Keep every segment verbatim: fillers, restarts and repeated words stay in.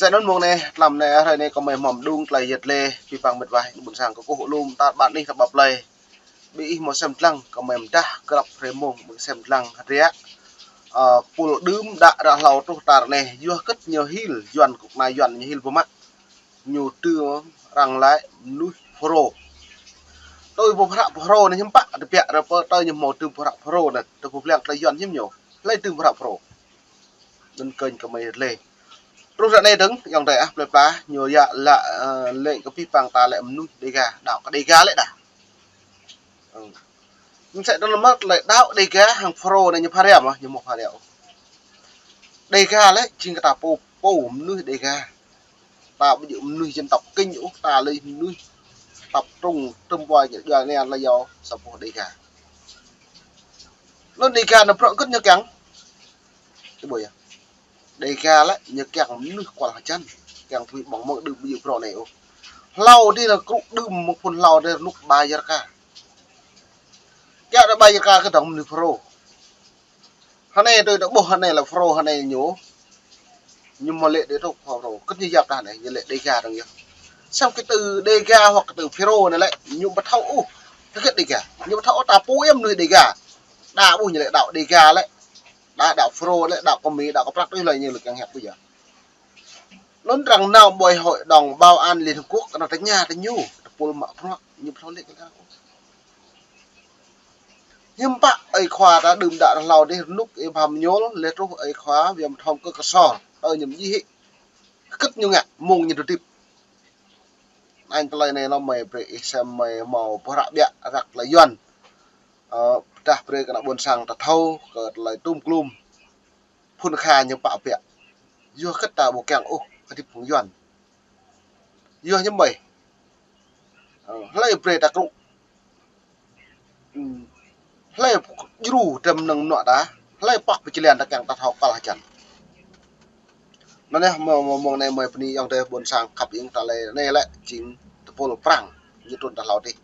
Sĕ anŭn mông anai, tlam anai, hrơi anai kơmơi hmâo mơđung tơlơi yet lĕ, abih bang met wa, ƀôn sang kơkuh alum, ta ƀăn anih ta ƀă plơi. Ƀing ih hmâo sem lăng, kơmơi mơdah, grăp hrơi mông, mơ̆ng sem lăng, hơdră. Ơ, pul đưm đă ră hlâo truh tar anai, yua hơget ñu hil, Yuan kơnuk kơna Yuan ñu hil biă mă. Ñu tơm arăng laĭ mơnuih Phrô. Tui pơhră Phrô anai hiư̆m pă, tơbiă ră pơ tơl ñu hmâo tơm pơhră Phrô anai, tơl pơblang tơlơi Yuan hiư̆m ñu. Hlơi tơm pơhră Phrô. Anŭn kơnh kơmơi lĕ. Truh ră anai dơ̆ng, ayŏng adơi ah, plơi pla, ñu yă laĭ, ơ, lĕ kơ abih bang ta lĕ mơnuih Đêga, đaŏ kơ Đêga lĕ đa. Ơ. Mơ̆ng sĕ tơl mơ̆ lĕ đaŏ Đêga hăng Phrô anai ñu phara mơ̆, ñu hmâo phara ôh. Đêga lĕ, jing kơ ta pô, pô mơnuih Đêga. Ta ƀu djơ̆ mơnuih dân tộc Kinh ôh, ta lĕ mơnuih tộc Trung, Trung Hoa, ñu djơ̆ anai lĕ yua sa boh Đêga. Anŭn Đêga anŭn bruă hơget ñu kiăng. Ih ƀuh yơh. Đêga lĕ ñu kiăng mơnuih kual hơjăn, kiăng tui ƀơ̆ng mơ̆ng đưm ƀu djơ̆ bruă anai ôh. Hlâo adih lĕ kru đưm mơ̆ng phŭn hlâo adih rơnŭk Ba Yêr Ka. Kiăng đa Ba Yêr Ka kơdŏng mơnuih Phrô. Hơnai tui ta ƀuh hơnai lĕ Phrô hơnai ñu. Ñu hmâo lĕ đe truh Phrô. Hơget ñu yap ta hơnai, ñu lĕ Đêga dơ̆ng yơh. Samơ̆ kơ từ Đêga hoặc từ Phrô anai lĕ, ñu ƀu thâo ôh. Hơget Đêga. Ñu ƀu thâo ôh ta pô yơh mơnuih Đêga. Đa ƀuh ñu lĕ đaŏ Đêga lĕ. Đa đaŏ Phrô lĕ, đaŏ kơ Mi, đaŏ kơ Prăng tui hlơi ñu lĕ kiăng hiăp ƀu yơh. Anŭn arăng nao ƀơi Hội đồng Bảo an Liên Hợp Quốc, arăng tơña tơ ñu, tơpul mă bruă, ñu ƀu thâo lĕ kơ arăng. Hiư̆m pă ơi khua ta đưm đă ră hlâo adih rơnŭk ih Bham Nhôl, lĕ truh ơi khua Viam Thom kơ Ksor, tơ ñu mơjih hĭ. Hơget ñu ngă, mơ̆ng ñu tơdip. Anŭn tơlơi anai lŏm mơi brơi ih sem mơi hmâo pơhră ƀiă răk tơlơi Yuan. Ơ, pơdah brơi kơ ană ƀôn sang ta thâo, kơ tơlơi tŭm klum. Phŭn kha ñu pă biă. Yua hơget ta ƀu kiăng ôh, hơdip phung Yuan. Yua hiư̆m mơi. Ơ, hlơi brơi ta kru. Hlơi djru tơm nơ̆ng mơnuă ta. Hlơi pŏk pơčơlan ta kiăng ta thâo kual hơjăn. Anŭn yơh, mơ̆ng, mơ̆ng, mơ̆ng anai mơi bơni ayŏng adơi ƀôn sang khăp ing tơlơi anai lĕ jing tơpul Prăng. Ñu trŭn ta hlâo adih.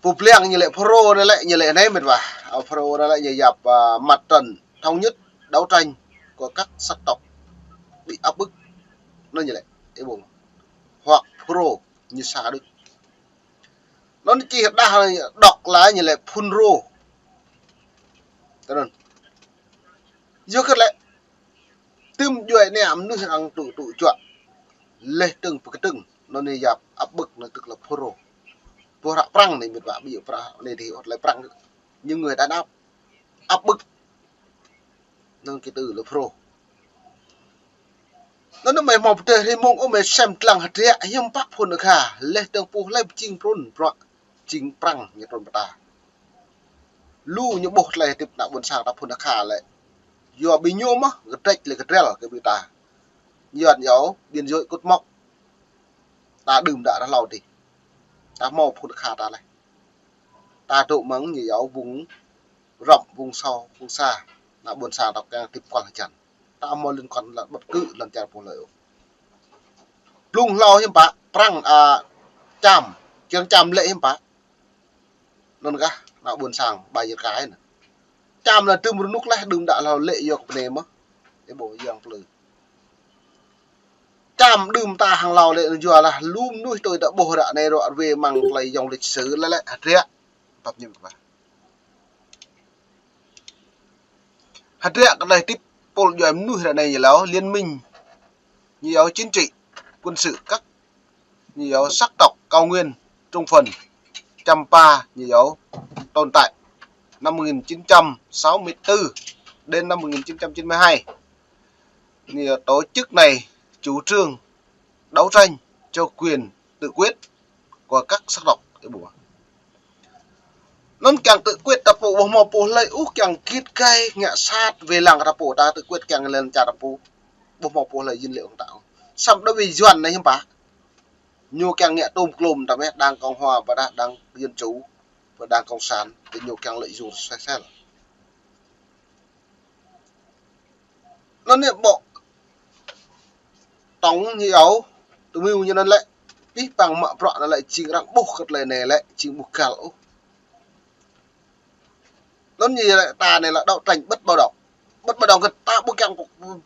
Pơblang ñu lĕ Phrô anai lĕ, ñu lĕ anai met wa. Ơ, Phrô anai lĕ ñu yap, ơ, mặt trận thống nhất đấu tranh của các sắc tộc bị áp bức. Anŭn ñu lĕ, ih ƀuh. Hoặc Phrô ñu sa đôč. Anŭn čih đah đŏk laĭ ñu lĕ Phunro. Tơ anŭn. Yua hơget lĕ. Tơm djuai anai mơnuih arăng tŭ tŭ juă. Leh tơ̆ng pơkơtơ̆ng. Anŭn ñu yap áp bức anŭn tức là Phrô. Pơhră Prăng anai met wa ƀu djơ̆ pơhră anai adih ôh tơlơi Prăng. Những người đàn áp, áp bức. Anŭn kơ từ là Phrô. Anŭn mơi hmâo pơdơi hrơi mông ôh mơi sem lăng hơdră hiư̆m pă phŭn kha. Leh tơ̆ng pô hlơi pơjing prŭn bruă jing Prăng ñu trŭn pơ ta. Lu ñu ƀuh tơlơi hơdip ană ƀôn sang ta phŭn kha lĕ. Yua ƀing ñu mơ̆, gơdrĕč lĕ gơdrel kơ ƀing ta. Yuan yua, biên giới cột mốc. Ta đưm đă ră hlâo adih. Ta hmâo phŭn kha ta leh. Ta dŏ mơ̆ng ñu yua vùng rộng, vùng sâu, vùng xa. Ană ƀôn sang ta kiăng hơdip kual hơjăn. Ta hmâo liên quan lăm bất cứ lăm čar pô hlơi ôh. Blung hlâo hiư̆m pă, Prăng, a, Čam, kiăng Čam lĕ hiư̆m pă. Anŭn kah, ană ƀôn sang, Ba Yêr Ka anai. Čam lĕ tơm rơnŭk leh, đưm đă hlâo lĕ yua kơ bơnai mơ̆. Ih ƀuh yang plư. Čam đưm ta hăng hlâo lĕ yua lah, lu mơnuih tui ta ƀuh ră anai rŏ rơwe mơ̆ng tơlơi yŏng lịch sử lĕ lĕ, hơdră. Pap ñim kơ bah. Hơdră kơ tơlơi hơdip pôl djuai mơnuih ră anai ñu lăi liên minh, ñu yua chính trị, quân sự các, ñu yua sắc tộc Cao Nguyên, Trung Phần, Champa, ñu yua tồn tại năm một nghìn chín trăm sáu mươi tư đến năm một nghìn chín trăm chín mươi hai. Ñu yua tổ chức này chủ trương đấu tranh cho quyền tự quyết của các sắc tộc. Ih ƀuh. Anŭn kiăng tự quyết ta pô, ƀu hmâo pô hlơi ôh kiăng git gai ngă sat wai lăng ta pô, ta tự quyết kiăng lĕ čar ta pô. Ƀu hmâo pô hlơi yin lĕ ong ta. Samơ̆ đối với Yuan anai hiư̆m pă. Ñu kiăng ngă tôm klôm ta mơ̆, Đảng Cộng Hòa, ƀôdah Đảng Dân Chủ, ƀôdah Đảng Cộng Sản, tơ ñu kiăng lợi dụng sel sel. Anŭn anai ƀô̆ tŏng ñu yua, tơmiu ñu anŭn lĕ, abih bang mă bruă anŭn lĕ jing arăng ƀuh kơ tơlơi anai lĕ, jing ƀu găl ôh. Anŭn ñu lĕ ta anai lĕ đấu tranh bất bạo động. Ƀu ƀu dŏng kơ ta ƀu kiăng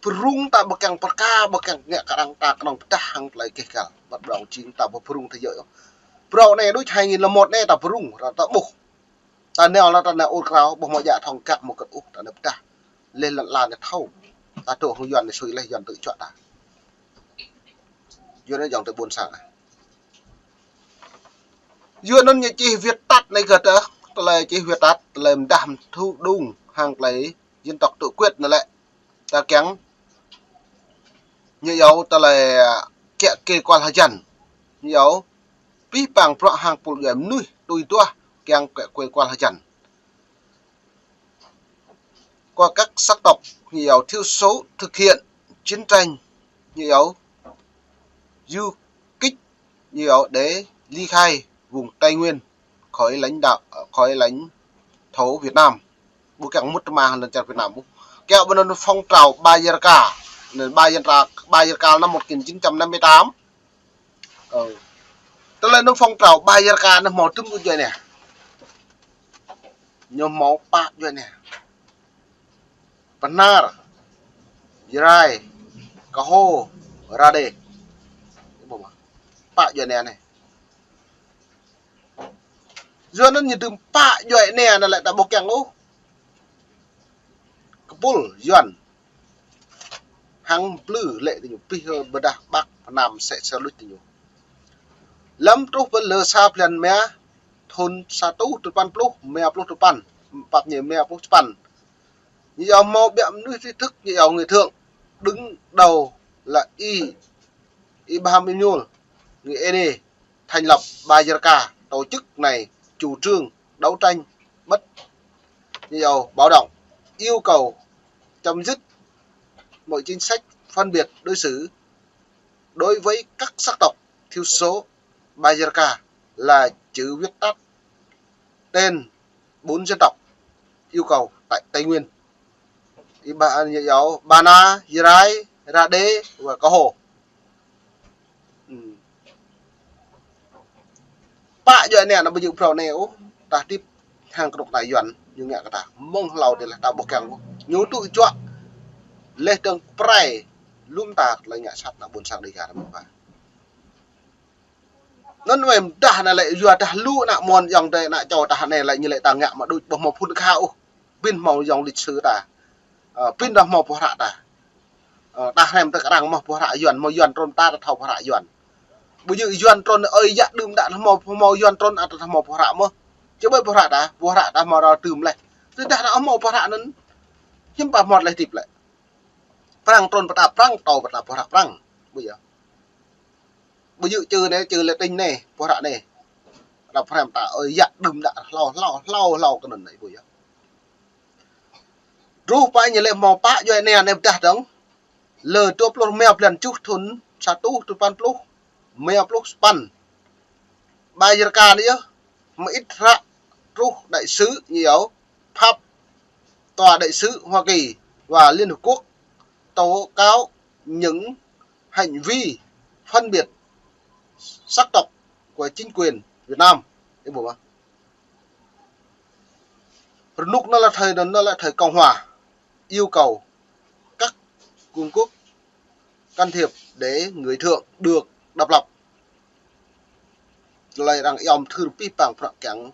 pơrŭng, ta ƀu kiăng pơka, ƀu kiăng ngă kơ arăng ta kơnơ̆ng pơdah hăng tơlơi keh kăl. Ƀu ƀu dŏng jing ta ƀu pơrŭng ta yơh. Phrâo anai đôč hai nghìn lẻ một anai ta pơrŭng, ta ƀuh. Ta nao lĕ ta nao ur krao, ƀu hmâo djă thŏng gak hmâo kơt ôh, ta nao pơdah. Leh lăn ala anai thâo. Ta dŏ hăng Yuan anai sui leh Yuan tŭ čuă ta. Yuan anai dŏng tơ ƀôn sang ah. Yuan anŭn ñu čih viết tắt anai kơ ta, tơlơi čih viết tắt, tơlơi mơdah mơthu đung, hăng tơlơi dân tộc tự quyết anŭn lĕ. Ta kiăng ñu yua tơlơi, a, kiă kê kual hơjăn. Ñu yua pih pang bruă hăng pul djuai mơnuih tui duah kiăng kiă kê kual hơjăn. Của các sắc tộc, ñu yua thiểu số thực hiện chiến tranh, ñu yua du kích, ñu yua để ly khai vùng Tây Nguyên khỏi lãnh đạo, khỏi lãnh thổ Việt Nam. Ƀu kiăng mŭt tơma lăn čar Việt Nam ƀu. Kiăng ƀu anŭn phong trào Ba Yerka. Anŭn Ba Yerka, Ba Yerka năm một nghìn chín trăm năm mươi tám. Ơ. Tơlơi anŭn phong trào Ba Yerka anŭn hmâo tŭm djuai anai. Ñu hmâo pă djuai anai. Bahnar, Jarai, Kơho, Rađê. Pă djuai anai anai. Yua anŭn ñu dưm pă djuai anai anŭn lĕ ta ƀu kiăng ôh. Kơpul Yuan hăng plư lĕ tơ ñu pih, ơ, pơdah ƀă pơnam sĕ sơlŭč tơ ñu. Lơ̆m truh pơ lơ sa blan rơma thŭn sa rơtuh tơpăn pluh, rơma pluh tơpăn, pap ñu rơma pluh tơpăn. Ñu yua hmâo ƀiă mơnuih trí thức, ñu yua người thượng, đứng đầu là Y, Y Baham Êñuôl, người Êđê, thành lập Ba Yerka, tổ chức này chủ trương đấu tranh bất, ñu yua báo động, yêu cầu chấm dứt mọi chính sách phân biệt đối xử đối với các sắc tộc thiểu số. Ba Yerka là chữ viết tắt tên bốn dân tộc yêu cầu tại Tây Nguyên. Y Ba, ñu yua Bahnar, Jarai, Rađê và Kơho. Ư. Pă djuai anai anŭn ƀu djơ̆ phrâo anai ôh, ta hơdip hăng kơnuk kơna Yuan, ñu ngă kơ ta mơ̆ng hlâo dih leh ta ƀu kiăng ôh. Ñu tŭ čuă leh dơ̆ng prai lŏm ta tơlơi ngă sat ană ƀôn sang Dêga ta mơ̆n ƀă. Anŭn mơ̆ mơdah anai lĕ yua dah lu ană mơnuih ayŏng adơi ană čô ta anai lĕ ñu lĕ ta ngă mă đôč ƀu hmâo phŭn kha ôh. Pin hmâo ayŏng lịch sử ta. Ơ, pin dah hmâo boh hră ta. Ơ, ta hrăm tơ arăng hmâo boh hră Yuan, hmâo Yuan trŭn ta, ta thâo boh hră Yuan. Ƀu djơ̆ Yuan trŭn ơi yă đưm đă hmâo, hmâo Yuan trŭn ăt ta hmâo boh hră mơ̆. Čơbơi boh hră ta, boh hră ta hmâo ră tơm leh. Tơdah ta hmâo boh hră anŭn, hiư̆m pă hmâo tơlơi hơdip lĕ. Prăng trŭn pơtă Prăng, tâo pơtă boh hră Prăng. Ƀu djơ̆. Ƀu djơ̆ čơ anai, čơ lĕ tĭng anai, boh hră anai. Ră prăm ta ơi yă đưm đă hlâo, hlâo, hlâo, hlâo kơ anŭn anai ƀu djơ̆. Truh pă ñu lĕ hmâo pă djuai anai anai pơdah dơ̆ng. Lơ dua pluh rơma blan tơjuh thŭn sa rơtuh tơpăn pluh, rơma pluh tơpăn. Ba Yerka anai yơh, mơit hră truh đại sứ ñu yơh, phap tòa đại sứ Hoa Kỳ và Liên Hợp Quốc tố cáo những hành vi phân biệt sắc tộc của chính quyền Việt Nam. Ih ƀuh mơ̆? Rơnŭk anŭn lĕ thời, anŭn lĕ thời Cộng hòa yêu cầu các cường quốc can thiệp để người Thượng được độc lập. Tơlơi arăng iâu mơthưr pih pang prăk kiăng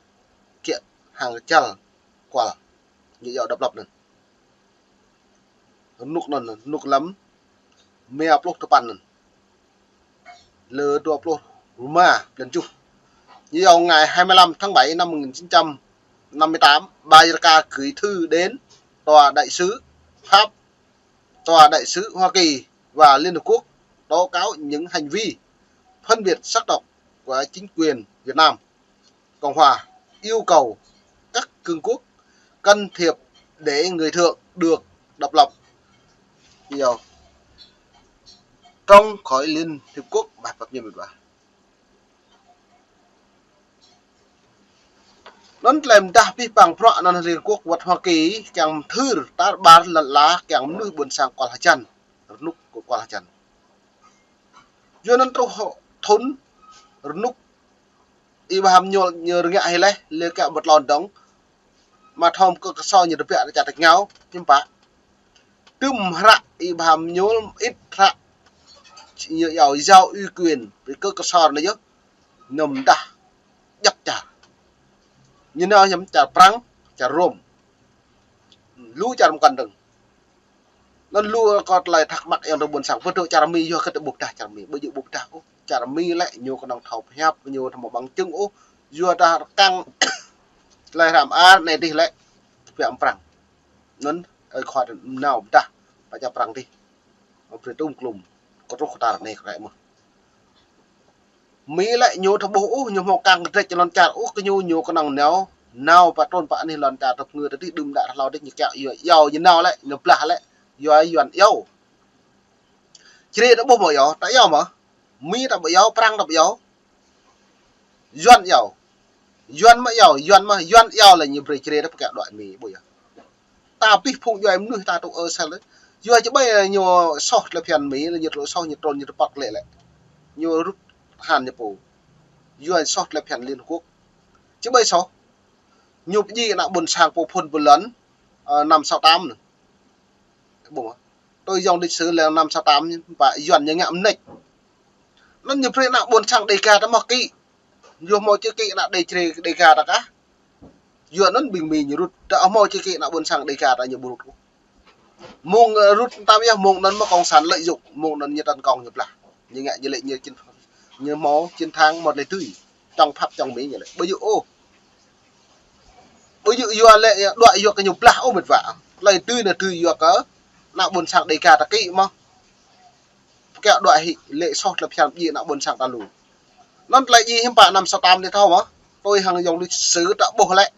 kiă hăng čal kual ñu iâu độc lập anŭn. Rơnŭk anŭn, rơnŭk lăm rơma pluh tơpăn anŭn. Lơ dua pluh rơma blan tơjuh. Ñu iâu ngày hai mươi lăm tháng bảy năm một nghìn chín trăm năm mươi tám, Ba Yerka gửi thư đến tòa đại sứ Pháp, tòa đại sứ Hoa Kỳ và Liên Hợp Quốc tố cáo những hành vi phân biệt sắc tộc của chính quyền Việt Nam Cộng hòa, yêu cầu các cường quốc can thiệp để người Thượng được độc lập, you know, trốn khỏi Liên Hiệp Quốc, bài pháp như vậy. Anŭn tơlơi mơdah pih pang prăk anŭn Liên Quốc wơ̆t Hoa Kỳ kiăng mơthưr tar ƀar lŏn ala kiăng mơnuih ƀôn sang kual hơjăn, rơnŭk kơ kual hơjăn. Yua anŭn truh thŭn rơnŭk Y Baham Êñuôl ñu rơngiă hĭ leh, lĕ kiăng bơtlon dơ̆ng. Mă thom kơ kơsô ñu tơbiă rơčat tơngao, hiư̆m pă. Tơm hră Y Bham Nhul, ĭt hră ñu yua giao ủy quyền, vì kơ Ksor anai yơh, ñu mdah jăk čar. Ñu nao hiam čar Prang, čar Rôm. Lu čar mơkăn dơ̆ng. Anŭn lu kơ tơlơi thắc mắc ayŏng adơi ƀôn sang, pơtô čar Mi yua kơ tơ ƀuh pơdah čar Mi, ƀu djơ̆ ƀuh pơdah ôh. Čar Mi lĕ ñu kơnơ̆ng thâo pơhiăp, ñu thâo mă bằng chứng ôh. Yua dah rơkăng tơlơi hră mơar anai dih lĕ tơbiă mơ̆ng Prang. Anŭn ơi khua nao pơdah pơ čar Prang dih. Mă brơi tŭm klum kơtruh kơtar anai kơ rĕ mơ̆n. Mi lĕ ñu thâo ƀuh ôh, ñu hmâo kăng kơdrĕč lŏn čar ôh, kơ ñu, ñu kơnơ̆ng nao, nao pơ trŭn pơ anih lŏn čar tơpơngư tơdih, đưm đă hlâo dih ñu kiăng yua iâu, ñu nao lĕ, ñu blah lĕ, yua Yuan iâu. Čơrê ta ƀuh mơ̆ iâu, ta iâu mơ̆? Mi ta ƀu iâu, Prang ta ƀu iâu. Yuan iâu. Yuan mơ̆ iâu, Yuan mơ̆, Yuan iâu lĕ ñu brơi Čơrê ta pơkă đuaĭ Mi, ƀu iâu. Ta pih phung djuai mơnuih ta tŭ ơ sel. Yua či ƀai ñu soh tơlơi phiăn Mi, ñu tơlơi soh ñu trŭn ñu tơpăt lĕ lĕ. Ñu rŭt tơhan ñu pô. Yua soh tơlơi phiăn Liên Hợp Quốc. Či ƀai soh. Ñu pơdjai ană ƀôn sang pô phŭn pơlŏn, ơ, năm sáu tám anai. Ƀu mơ̆. Tui yŏng lịch sử lĕ năm sáu tám, pă Yuan ñu ngă mơneč. Anŭn ñu brơi ană ƀôn sang Đêga ta mơ̆ kĭ. Yua hmâo čih kĭ ană Đê-, Čơrê Đêga ta kah. Yua anŭn ƀing Mi ñu rŭt, ta hmâo čih kĭ ană ƀôn sang Đêga ta ñu ƀu rŭt ôh. Mông, ơ, rŭt tam yơh, mông anŭn mơ̆ cộng sản lợi dụng, mông anŭn ñu tấn công ñu blah. Ñu ngă ñu lĕ ñu chiến, ñu hmâo chiến thắng một lẻ tui. Čŏng phăp čŏng Mi ñu lĕ. Ƀu djơ̆ ôh. Ƀu djơ̆ yua lĕ, đuaĭ yua kơ ñu blah ôh mĕt wa. Tơlơi tui anai tui yua kơ ană ƀôn sang Đêga ta kĭ mơ̆. Pơkă đuaĭ hĭ lĕ soh tơlơi phiăn pơdjai ană ƀôn sang ta lu. Anŭn tơlơi djai hiư̆m pă năm sáu tám anai thâo mơ̆. Tui hăng yŏng lịch sử ta ƀuh lĕ.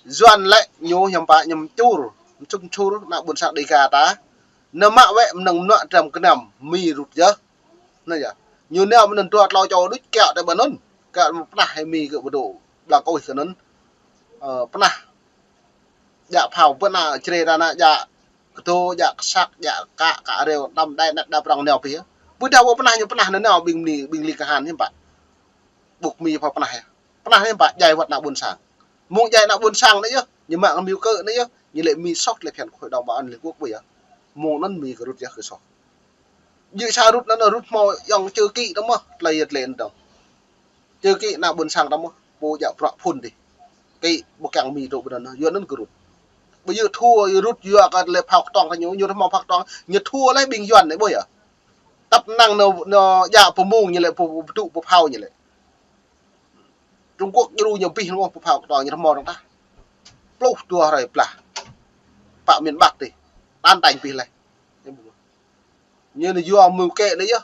Yuan lĕ ñu hiư̆m pă ñu mčur, mčur, mčur ană ƀôn sang Đêga ta. Ñu mă wĕ mơnơ̆ng mơnuă dram gơnam Mi rŭt yơh. Anai yơh. Ñu nao mơnơ̆ng dua tlâo čô đôč kiăng tơ ƀơi anŭn. Kiăng pơnah hĭ Mi kơ ƀu dŏ. Blang kơ ih kơ anŭn. Ơ, pơnah. Djă phao pơnah Čơrê ta anai djă kơdô, djă kơsăk, djă kă, kă rêu, đăm đai năt đa prŏng nao pih. Ƀu dah ƀu pơnah ñu pơnah nao nao ƀing Mi, ƀing ling kahan hiư̆m pă. Ƀuh Mi phao pơnah yơh. Pơnah hiư̆m pă djai wơ̆t ană ƀôn sang. Mông djai ană ƀôn sang anai yơh, ñu mă ngă mơyŭ kơ anai yơh, ñu lĕ Mi soh tơlơi phiăn Hội đồng Bảo an Liên Hợp Quốc ƀu yơh. Mông anŭn Mi kơ rŭt yơh kơ soh. Djơ̆ sa rŭt anŭn rŭt hmâo yŏng čơ kĭ ta mơ̆, tơlơi yơh tơlơi anŭn dơ̆ng. Čơ kĭ ană ƀôn sang ta mơ̆, pô djă bruă phŭn dih. Kĭ ƀu kiăng Mi dŏ ƀơi anŭn, yua anŭn kơ rŭt. Ƀu djơ̆ thua, yua rŭt, yua kơ lĕ phao kơtong kơ ñu, ñu hmâo phao kơtong, ñu thua lĕ ƀing Yuan anai ƀu yơh. Tăp năng ñu, ñu djă pơmông ñu lĕ, pô, pô, pô, pô phao ñu lĕ. Trung Quốc djru ñu pih mơ̆ pô phao kơtong ñu hmâo dơ̆ng tah. Pluh dua hrơi blah. Pă miền Bắc dih. Tan tanh pih leh. Ñu anai yua mơ̆ kĕ anai yơh.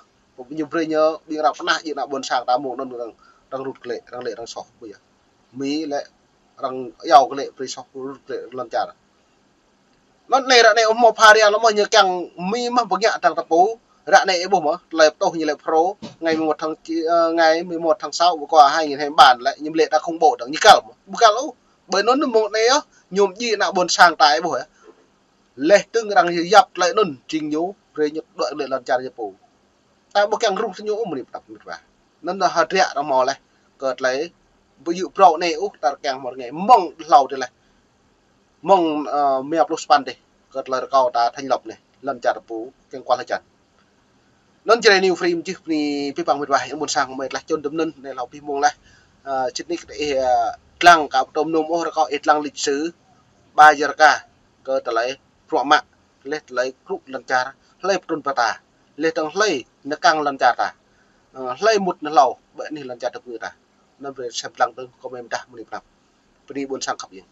Ñu brơi ñu ƀing arăng pơnah djơ̆ ană ƀôn sang ta mông anŭn arăng, arăng rŭt kơ lĕ, arăng lĕ arăng soh ƀu yơh. Mi lĕ arăng iâu kơ lĕ brơi soh rŭt kơ lĕ lŏn čar. Anŭn anai ră anai ƀu hmâo pha riang lơ̆m mơ̆ ñu kiăng Mi mơ̆ bơngă dăng ta pô. Ră anai ih ƀuh mơ̆, tơlơi pơtô ñu lĕ Pro, ngày mười một tháng chín, ơ, ngày mười một tháng sáu vừa qua hai nghìn hai mươi ba lĕ, ñu lĕ ta công bố dăng ñu găl mơ̆. Ƀu găl ôh. Ƀơi anŭn mông anai yơh, ñu djai ană ƀôn sang ta ih ƀuh yơh. Leh tơ̆ng arăng yap tơlơi anŭn, jing ñu, brơi ñu đuaĭ lĕ lŏn čar ñu pô. Ta ƀu kiăng rŭng tơ ñu ôh mơ̆ anai pơtăp mĕt wa. Anŭn ta hơdră arăng hmâo leh, kơ tơlơi, ƀu djơ̆ brŏ anai ôh, ta kiăng hmâo rơngai, mơ̆ng hlâo dih leh. Mơ̆ng, ơ, mia pluh sapăn dih, kơ tơlơi rơkâo ta thành lập anai, lŏn čar ta pô, kiăng kual hơjăn. Anŭn Jrai New Free mơčih bơni abih bang mĕt wa, ƀôn sang mơi tlaih čun tơm anŭn, anai hlâo abih mông leh. Ơ, sĭt nik kơ ih, ơ, dlăng kơ pơtô mơnum ôh rơkâo ih dlăng lịch sử, ba jơr ka, kơ tơlơi bruă mă, leh tơlơi krŭ lŏn čar, hlơi pơtrŭn pơta, leh dơ̆ng hlơi nao kăng lŏn čar ta. Ơ, hlơi mŭt nao hlâo, ƀơi anih lŏn čar tơpơngư ta. Anŭn brơi sem dlăng tơ̆ng kơ mơi mơdah mơni pơnăp. Bơni ƀôn sang khăp yơh.